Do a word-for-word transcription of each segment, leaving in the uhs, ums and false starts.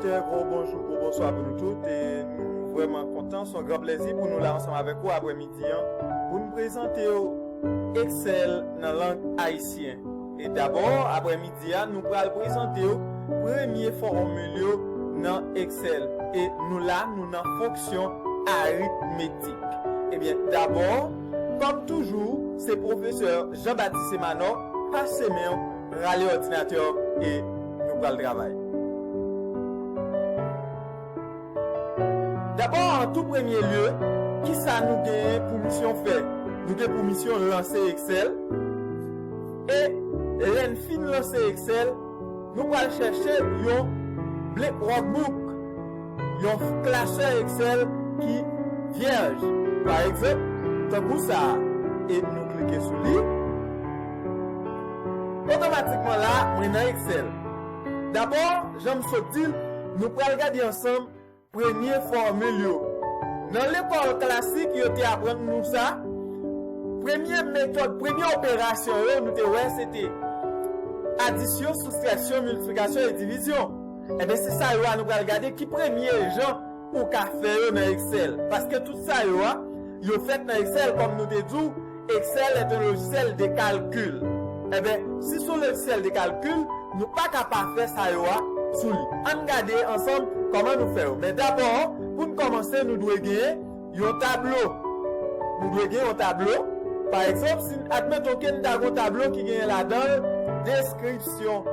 Gwo bonjou, gwo bonswa pou nou tout. E nou vrèman kontan, se yon gran plèzi pou nou la ansanm avèk ou aprèmidi an pou n prezante w Excel nan lang ayisyen. E dabò, aprèmidi a, nou pral prezante w premye fòmil yo nan Excel. E nou la, nou nan fonksyon aritmetik. Ebyen, dabò, kòm toujou, se pwofesè Jean Baptiste Emmanuel, pase men w, rale òdinatè w e nou pral travay. Dabò, an tou premye lye, kisa nou genyen pou misyon fè? Nou gen pou misyon lanse Excel. E lè n fin lanse Excel, nou pral chèche yon blank workbook, yon klasè Excel ki vyèj, pa egzanp, tankou sa a, e nou klike sou li. Otomatikman la, mwen nan Excel. Dabò, jan m sot di l, nou pral gade ansanm premye fòmil yo. Nan lekòl klasik, yo te aprann nou sa. Premye metòd, premye operasyon yo, nou te wè, se te adisyon, soustraksyon, miltiplikasyon e divizyon. Enben, se sa yo a nou pral gade ki premye jan ou ka fè yo nan Excel. Paske tout sa yo a, yo fèt nan Excel, kòm nou te di w, Excel est un logiciel de calcul. Enben, si se yon logiciel de calcul, nou pa ka pa fè sa yo a sou li. Ann gade ansanm kòman nou fè yo. Men dabò, pou n kòmanse, nou dwe genyen yon tablo. Nou dwe gen yon tablo. Pa egzanp, si, admeton ke n ta gen yon tablo ki genyen ladan l deskripsyon.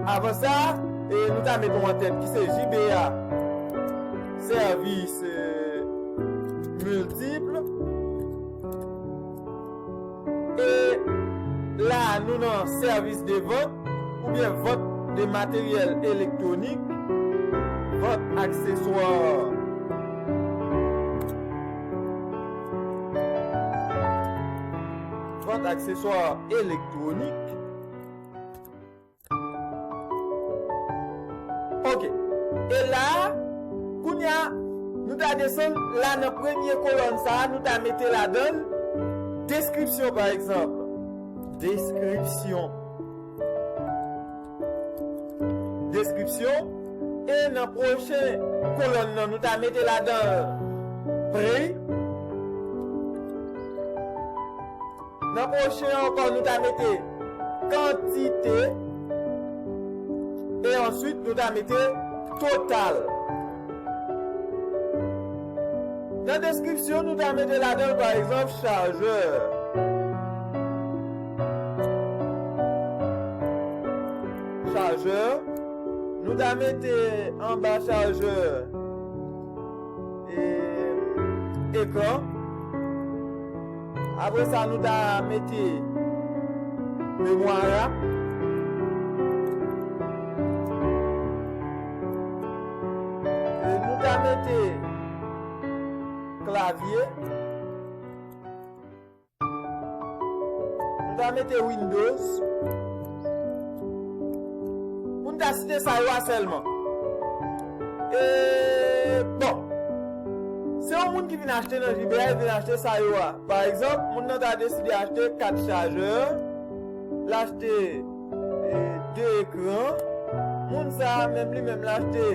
Avan sa, e, nou ta met yon antèt ki se J B A, sèvis, e, miltip. E la, nou nan sèvis de vant oubyen vant de materyèl elektwonik, vant akseswa, vant akseswa elektwonik. Ok. E la, kounye a, nou ta desann la nan premye kolòn sa a, nou ta mete ladan l deskripsyon, pa egzanp. Deskripsyon. Deskripsyon. E nan pwochen kolòn nan, nou ta mete ladan l pri. Nan pwochen an ankò, nou ta mete kantite. E answit, nou ta mete total. Nan deskripsyon, nou ta mete ladan l, pa egzanp, chajè. Chajè. Nou ta mete anba chajè, e, ekran. Apre sa, nou ta mete memwa RAM. E nou ta mete klavye. Nou ta mete Windows. Pou n ta site sa yo a sèlman. E, bon. Se yon moun ki vin achte nan J B A, li vin achte sa yo a. Pa egzanp, moun nan ta deside achte kat chajè, l achte, e, de ekran. Moun sa a menm, li menm, l achte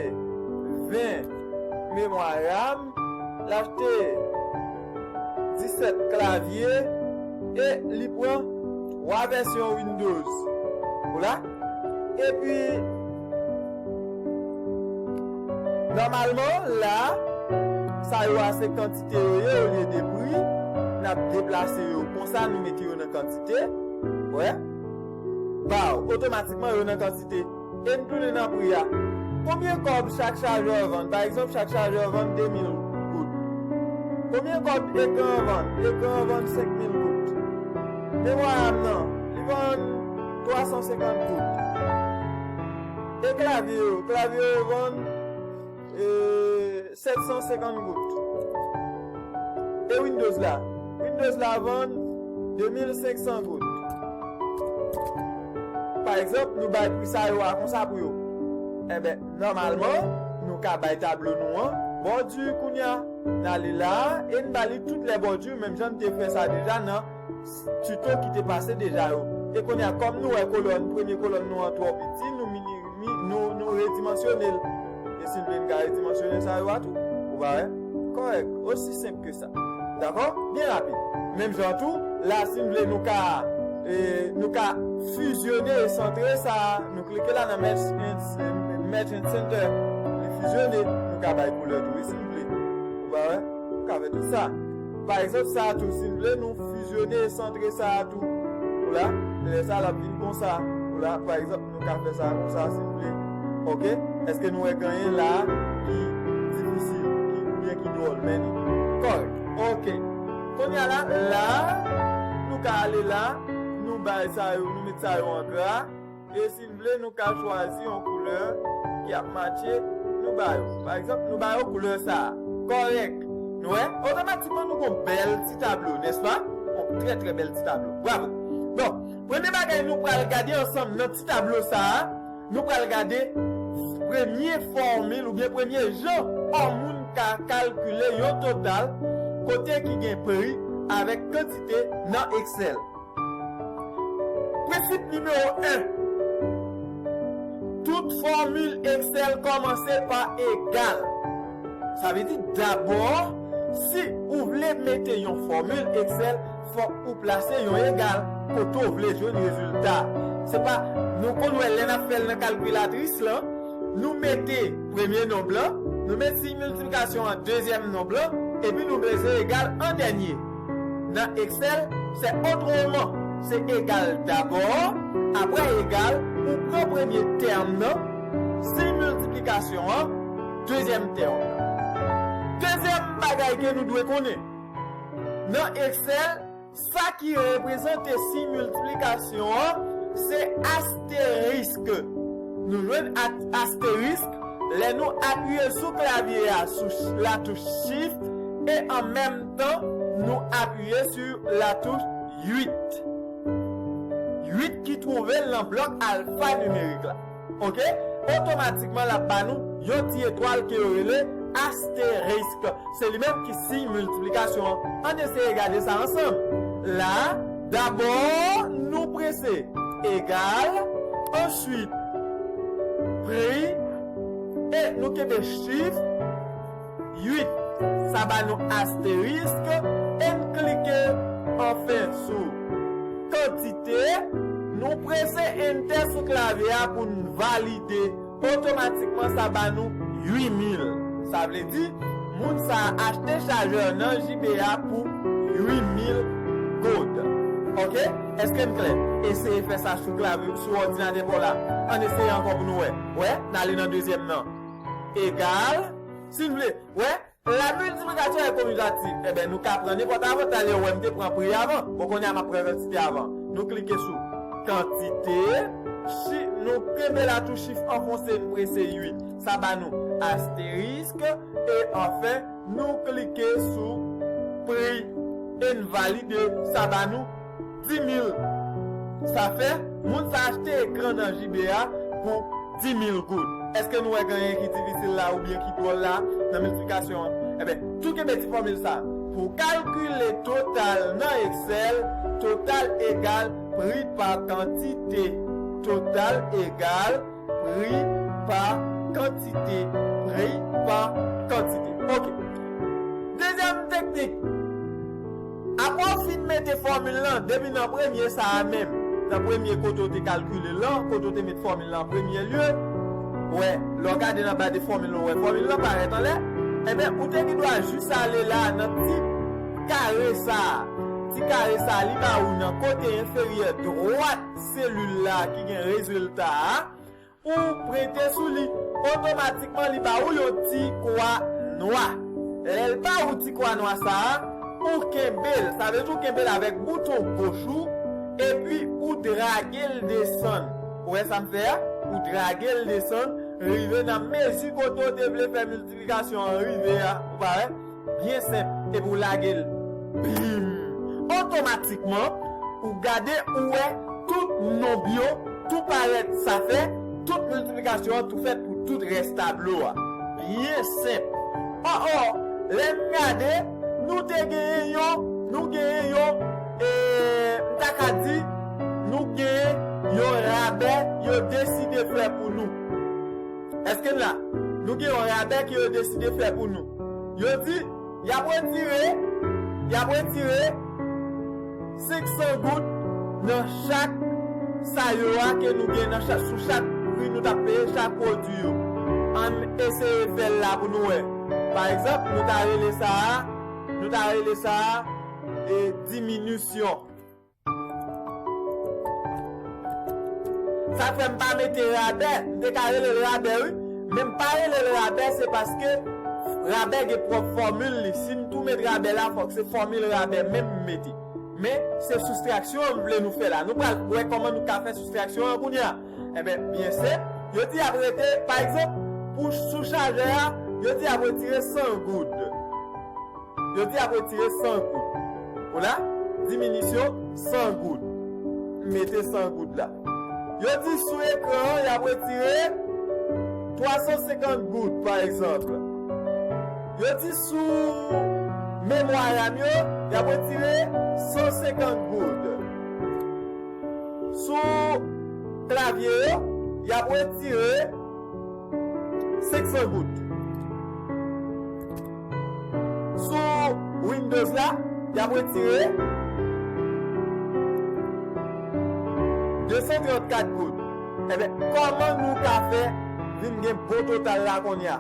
ven memwa RAM, l achte disèt klavye, e li pran twa vèsyon Windows. Ou la? Epi, nòmalman, la, sa yo a se kantite yo ye olye de pri. N ap deplase yo konsa, nou mete yo nan kantite. Wè? Baw, otomatikman, yo nan kantite. E n tounen nan pri a. Konbyen kòb chak chajè vann? Pa egzanp, chak chajè vann de mil goud. Konbyen kòb ekran an vann? Ekran an vann senk mil goud. Memwa RAM nan, li vann twa san senkant goud. E klavye yo? Klavye yo vann, e, sèt san senkant goud. E Windows la? Windows la vann de mil senk san goud. Pa egzanp, nou bay pri sa yo a konsa pou yo. Enben, nòmalman, nou ka bay tablo nou an bòdi kounye a. N ale la a, e n ba li tout lè bòdi, menm jan n te fè sa deja nan tuto ki te pase deja yo. E kounye a, kòm nou wè kolòn, premye kolòn nou an twò piti, nou minimi-, nou, nou redimansyone l. E si n vle, n ka redimansyone sa yo a tou. Ou pa wè? Kòrèk. Osi senp ke sa. Dakò? Byen rapid. Menm jan tou, la, si n vle, nou ka, e, nou ka fizyone e santre sa a. Nou klike la nan Merge and, Merge and Center. Li fizyone. Nou ka bay koulè tou, wi, si n vle. Ou pa wè? Nou ka fè tout sa. Pa egzanp, sa a tou, si n vle, nou fizyone e santre sa a tou. Ou la, lè sa a, l ap vin konsa. Ou la, pa egzanp, nou ka fè sa konsa, si n vle. Oke? Èske nou wè gen anyen la a ki difisil, ki, oubyen ki dwòl? Men li kòrèk. Oke. Kounye a la, la, nou ka ale la, nou bay sa yo, nou met sa yo an gra. E si n vle, nou ka chwazi yon koulè ki ap matche, nou ba yo. Pa egzanp, nou ba yo koulè sa a. Kòrèk. Nou wè? Otomatikman, nou gon bèl ti tablo, nèspa? Yon trè, trè bèl ti tablo. Bravo. Bon, premye bagay nou pral gade ansanm nan ti tablo sa a, nou pral gade premye fòmil oubyen premye jan yon moun ka kalkile yon total kote ki gen pri avèk kantite nan Excel. Prensip nimewo en. Tout fòmil Excel kòmanse pa egal. Sa vle di, dabò, si ou vle mete yon fòmil Excel, fòk ou plase yon egal kote w vle jwenn rezilta. Se pa, nou konn wè lè n ap fè l nan kalkilatris lan, nou mete premye nonb lan, nou met siy miltiplikasyon an dezyèm nonb lan, epi nou mete egal an dènye. Nan Excel, se otreman. Se egal dabò, apre egal, ou pran premye tèm nan, siy miltiplikasyon an, dezyèm tèm nan. Dezyèm bagay ke nou dwe konnen, nan Excel, sa ki reprezante siy miltiplikasyon an, se asterisk. Nou jwenn at-, asterisk lè nou apiye sou klavye a, sou ch-, latouch Shift, e an menm tan, nou apiye sou latouch uit. Uit ki twouve l nan blòk alfanimerik la. Oke? Otomatikman, l ap ba nou yon ti etwal ke yo rele asterisk. Se li menm ki siy miltiplikasyon an. Ann eseye gade sa ansanm. La, dabò, nou prese egal, answit, pri, e nou kenbe chif uit. Sa ba nou asterisk, e n klike anfen sou kantite, nou prese Enter sou klavye a pou n valide. Otomatikman, sa ba nou uit mil. Sa vle di, moun sa a achte chajè nan J B A pou uit mil goud. Oke? Èske n klè? Eseye fè sa sou klavye, sou òdinatè pa w la. Ann eseye ankò pou nou wè. Wè, n ale nan dezyèm nan. Egal, si n vle, wè, la multiplication est commutative. Enben, nou ka pran nenpòt avan, talè w wè m te pran pri avan. Bon, kounye a m ap pran kantite avan. Nou klike sou kantite, chi-, nou kenbe latouch chif anfonse, n prese uit. Sa ba nou asterisk, e anfen, nou klike sou pri, e n valide, sa ba nou dis mil. Sa fè, moun sa achte ekran nan J B A pou dis mil goud. Èske nou wè gen anyen ki difisil la oubyen ki dwòl la nan miltiplikasyon an? Enben, tou kenbe ti fòmil sa. Pou kalkile total nan Excel, total egal pri pa kantite. Total egal pri pa kantite. Pri pa kantite. Oke. Dezyèm teknik. Apre w fin mete fòmil lan, depi nan premye sa a menm, nan premye kote w te kalkile lan, kote w te met fòmil lan an premye lye, wè, lè w gade nan ba de fòmil lan, w wè fòmil lan parèt anlè, enben, ou te gen dwa jis ale la nan ti kare sa a. Ti kare sa a, li ba ou nan kote enferyè dwat selil la ki gen rezilta a, ou prete sou li, otomatikman li ba ou yon ti kwa nwa. Lè l ba ou ti kwa nwa sa a, ou kenbe l. Sa vle di ou kenbe l avèk bouton goch ou, epi ou drage l desann. Ou wè sa m fè a? Ou drage l desann, rive nan mezi kote w te vle fè miltiplikasyon an rive a. Ou pa wè? Byen senp. Epi w lage l. Bim! Otomatikman, ou gade, ou wè tout nonb yo tou parèt. Sa fè, tout miltiplikasyon an tou fèt pou tout rès tablo a. Byen senp. O, o, lè n gade, nou te genyen yon, nou genyen yon, e, m ta ka di, nou genyen yon rabè yo deside fè pou nou. Èske n la? Nou gen yon rabè ke yo deside fè pou nou. Yo di, y ap retire, y ap retire senk san goud nan chak sa yo a ke nou gen nan chak, sou chak pri nou t ap peye chak pwodui yo. Ann eseye fè l la pou nou wè. Pa egzanp, nou ta rele sa a, nou ta rele sa a, e, diminisyon. Sa fè m pa mete rabè, m te ka rele l rabè, wi. Men m pa rele l rabè, se paske rabè gen pwòp fòmil li. Si m tou met rabè la, fòk se fòmil rabè menm m mete. Men, se soustraksyon an m vle nou fè la. Nou pral wè kòman nou ka fè soustraksyon an kounye a. Enben, byen senp, yo di y ap rete, pa egzanp, pou sou chajè a, yo di y ap retire san goud. Yo di y ap retire san goud. Ou la, diminisyon san goud. M mete san goud la. Yo di sou ekran an, y ap retire twa san senkant goud, pa egzanp. Yo di sou memwa RAM yo, y ap retire san senkant goud. Sou klavye yo, y ap retire senk san goud. Sou Windows la, y ap retire de san trannkat goud. Enben, kòman nou ka fè vin gen bon total la kounye a?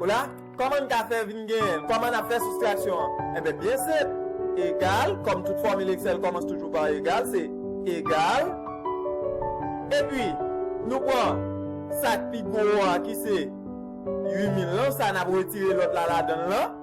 Ou la? Kòman n ka fè vin genyen l? Kòman n ap fè soustraksyon an? Enben, byen senp. Egal, kòm tout fòmil Excel kòmanse toujou pa egal, se egal. Epi, nou pran sa k pi gwo a ki se uit mil lan, sa n ap retire lòt la ladan l lan.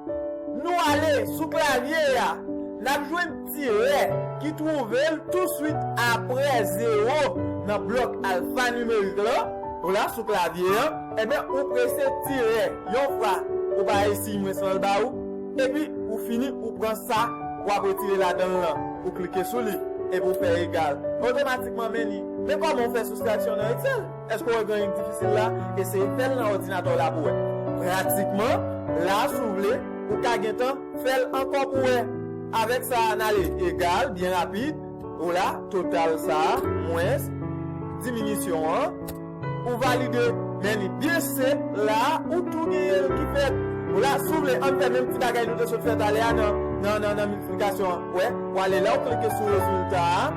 Nou ale sou klavye a, n ap jwenn tirè ki twouve l touswit apre zewo nan blòk alfanimerik lan. Ou la sou klavye an, enben, ou prese tirè yon fwa, ou pa resi mwen san l ba ou, epi ou fini, ou pran sa, w ap retire ladan l lan, ou klike sou li, epi ou fè egal. Otomatikman, men li. Men kòman w fè soustraksyon nan Excel? Èske w wè gen anyen k difisil la? Eseye fè l nan òdinatè w la pou w wè. Pratikman, la, si w vle, ou ka gentan fè l ankò pou w wè. Avèk sa, n ale egal, byen rapid. Ou la, total sa, mwens, diminisyon an, ou valide. Men li byen senp, la, ou tou genyen l ki fèt. Ou la, si w vle, ann fè menm ti bagay nou te sot fè talè a nan, nan, nan, nan miltiplikasyon an. Wè, w ale la, w klike sou rezilta a,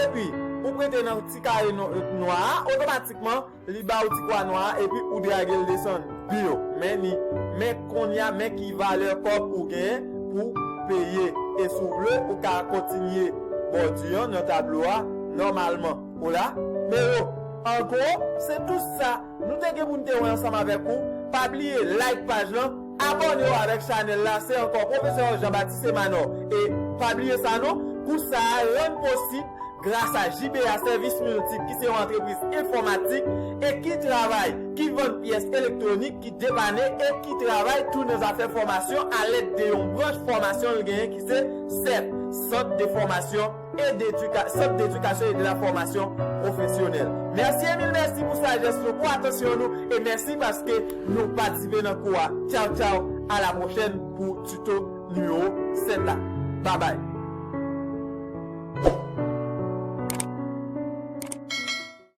epi, ou prete nan ti kare no-, nwa a, otomatikman, li ba w ti kwa nwa a, epi ou drage l desann. Biyo, men li, men kounye a, men ki valè kòb ou genyen pou peye. E si w vle, ou ka kontinye bòdi an nan tablo a nòmalman. Ou la? Men yo, an gwo, se tout sa nou te gen pou n te wè ansanm avèk ou. Pa bliye like paj lan, abòne w avèk chanèl la. Se ankò Pwofesè Jean Baptiste Manor. E pa bliye sa non, kou sa a rann posib gras a J B A Sèvis Miltip, ki se yon antrepriz enfòmatik e ki travay, ki vann pyès elektwonik, ki depane e ki travay tou nan zafè fòmasyon alèd de yon branch fòmasyon l genyen ki se sèf, Sant de Fòmasyon e Dedika-, Sant d'Edikasyon e de la Fòmasyon Pwofesyonèl. Mèsi anpil, mèsi pou sajès nou, pou atansyon nou, e mèsi paske nou patisipe nan kou a. Tchaw, tchaw, a la pwochèn pou tito nimewo sèt la. Babay.